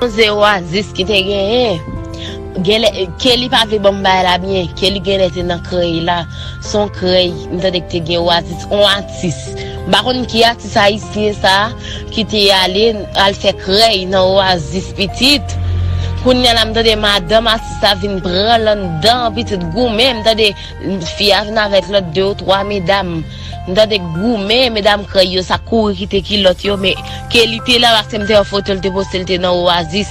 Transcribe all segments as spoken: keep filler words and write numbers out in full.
Se Oasis ki te genyen. Genlè, Kelly pa vle ban m bagay la byen. Kelly genlè te nan krèy la. Se yon krèy, m tande ki te gen Oasis, yon atis. M pa konn ki atis ayisyen sa ki te ale, al fè krèy nan Oasis pitit. Kounye a la, m tande madanm atis la vin pran l anndan pitit goumen. M tande fi a vin avèk lòt de ou twa medam. M tande goumen, medam krèy yo sa kouri kite kilòt yo, men Kelly te la, paske m te wè foto l te poste, l te nan Oasis.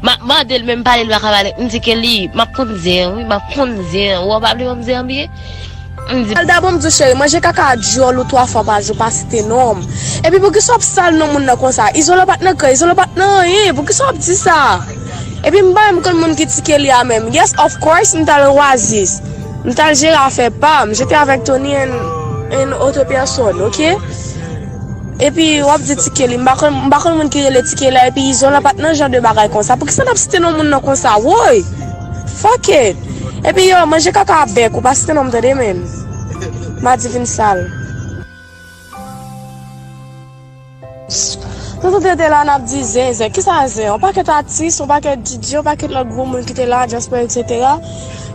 M ap mande l, men m pale, l pa ka pale. M di, Kelly, m ap konn zen an, wi, m ap konn zen an. Ou pa vle ban m zen an byen? M di, al dabò, m di w, cheri, manje kaka dyòl ou twa fwa pa jou, pa site non m. Epi poukisa w ap sal non moun nan konsa? Izolan pa t nan krèy, Izolan pa t nan anyen. Poukisa w ap di sa? Epi m pa menm konn moun ki ti Kelly a menm. Yes, of course, m t al Oasis. M t al jere afè pa m. J'étais avec Tony and, and autre personne, ok? Epi w ap di ti Kelly, m pa konn, m pa konn moun ki rele ti Kelly a, epi Izolan pa t nan jan de bagay konsa. Poukisa n ap site non moun nan konsa? Woy! Fuck it! Epi yo, manje kaka bèk ou, pa site non m tande menm. Madivin sal. Nou tout te la n ap di zen, zen. Kisa zen? Yon pakèt atis, yon pakèt D J, yon pakèt lòt gwo moun ki te la, Jasper, et cetera.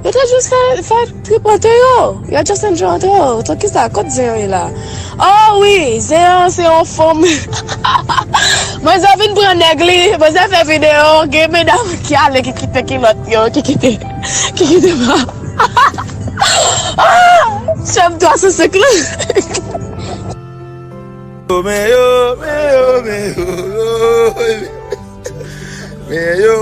Yo te jis fè, fè trip antre yo. Yo just enjoy antre yo. Tonton, kisa? Kot zen yo ye la? Oh wi, zen an se yon fanm. Manzè vin pran nèg li, manzè fè videyo, gen medam ki ale, ki kite kilòt yo, ki kite, ki kite pa. Ah! Chanm twa san senk lan. Yo, men yo, men yo, men yo, men yo.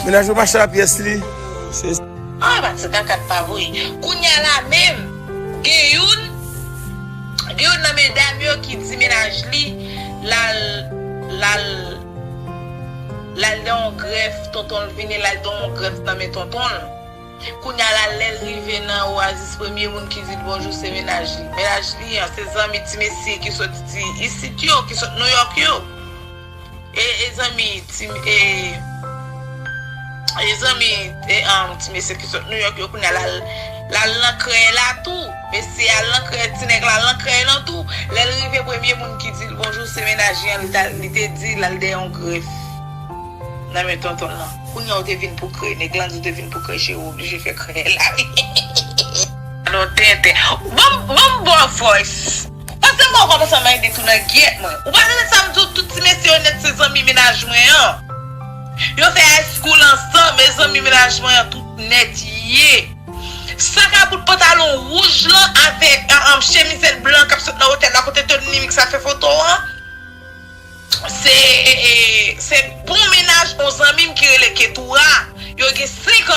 Mennaj mwen mache a pyès li. Se Ah, pati kaka pa vre. Kounye a la menm, gen youn, gen youn nan medam yo ki di mennaj li, l al, l al, l al nan yon grèf, tonton l vini, l al nan yon grèf nan men tonton l. Kounye a la, lè l rive nan Oasis, premye moun ki di l bonjou se mennaj li. Mennaj li an, se zanmi ti mesye ki soti isit yo, ki sot Nouyòk yo. E, e zanmi ti, e, e zanmi, e, um, ti mesye ki sot Nouyòk yo kounye a l al, l al nan krèy la tou. Mesye al nan krèy, ti nèg la al nan krèy lan tou. Lè l rive, premye moun ki di l bonjou se mennaj li an, li ta, li te di l al dèyè yon grèf nan men tonton l lan. Kounye a ou te vin pou krèy, nèg lan di ou te vin pou krèy, cheri, ou oblije fè krèy la wi. Non, tenten. Ban m, ban m ba w voice. Pase mwen kòmanse anmède tou nan gyèt mwen. Ou pa tande sa m di w, tout ti mesye yo nèt se zanmi mennaj mwen an. Yo fè high school ansanm, e zanmi mennaj mwen an tout nèt ye. Sa ka bout pantalon wouj lan avèk, an, an, chemizèt blan k ap sot nan otèl la kote Tony Mix ap fè foto an. Se, e, e, se bon mennaj yon zanmi m ki rele Ketura. Yo gen senk